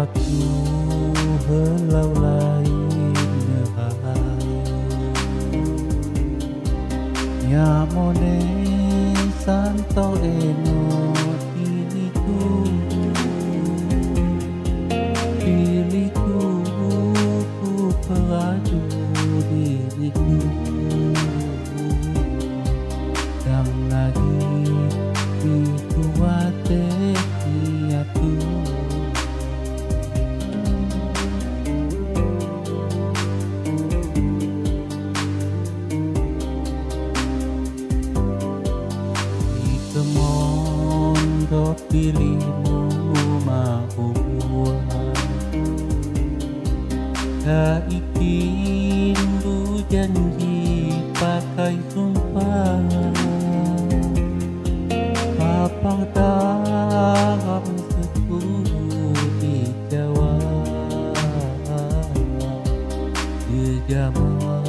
Waktu helau lain ngerayu, nyamone santo eno diriku, diriku ku peradu diriku. Dan lagi dikuate niatku. Mondo pilihmu mau kaikin bu janji pakai sumpah, papang dalam sepuluh di Jawa jejama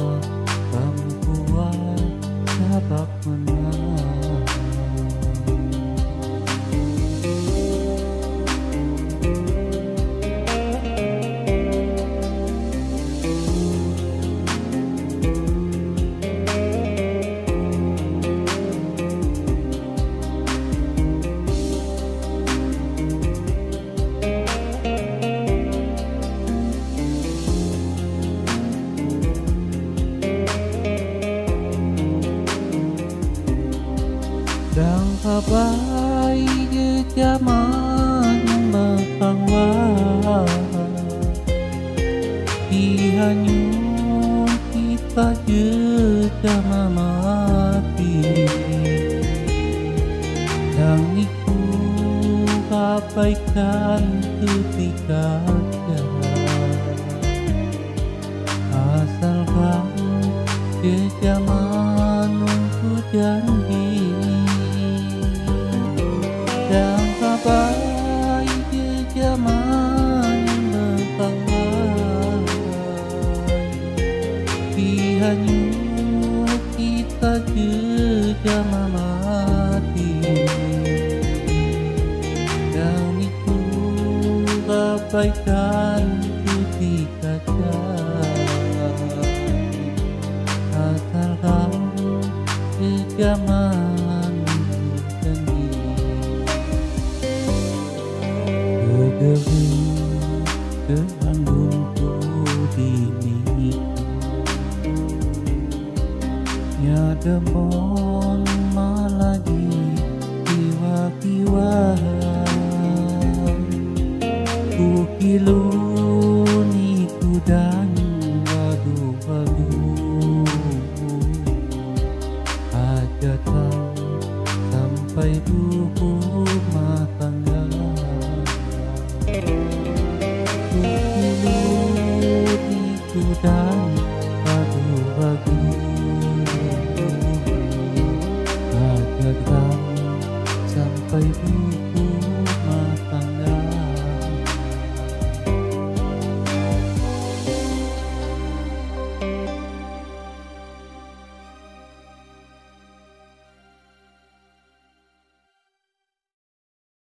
perempuan sabab menang. Dan kabai zaman bertangwa, dihanyut kita jejama mati. Dan iku abaikan ketika asalkan kejaman untuk janji. Dan kabai kejaman bertangga, dihanyut kita jejama mati. Dan itu abaikan putih kaca, asalkan kejaman janji. Kederi kehanggungku dini, nyademon malagi kiwa-kiwa. Ku kiluni ku dan ragu-ragu, hajatan sampai rumah tangga. Ku kiluni ku dan ragu-ragu,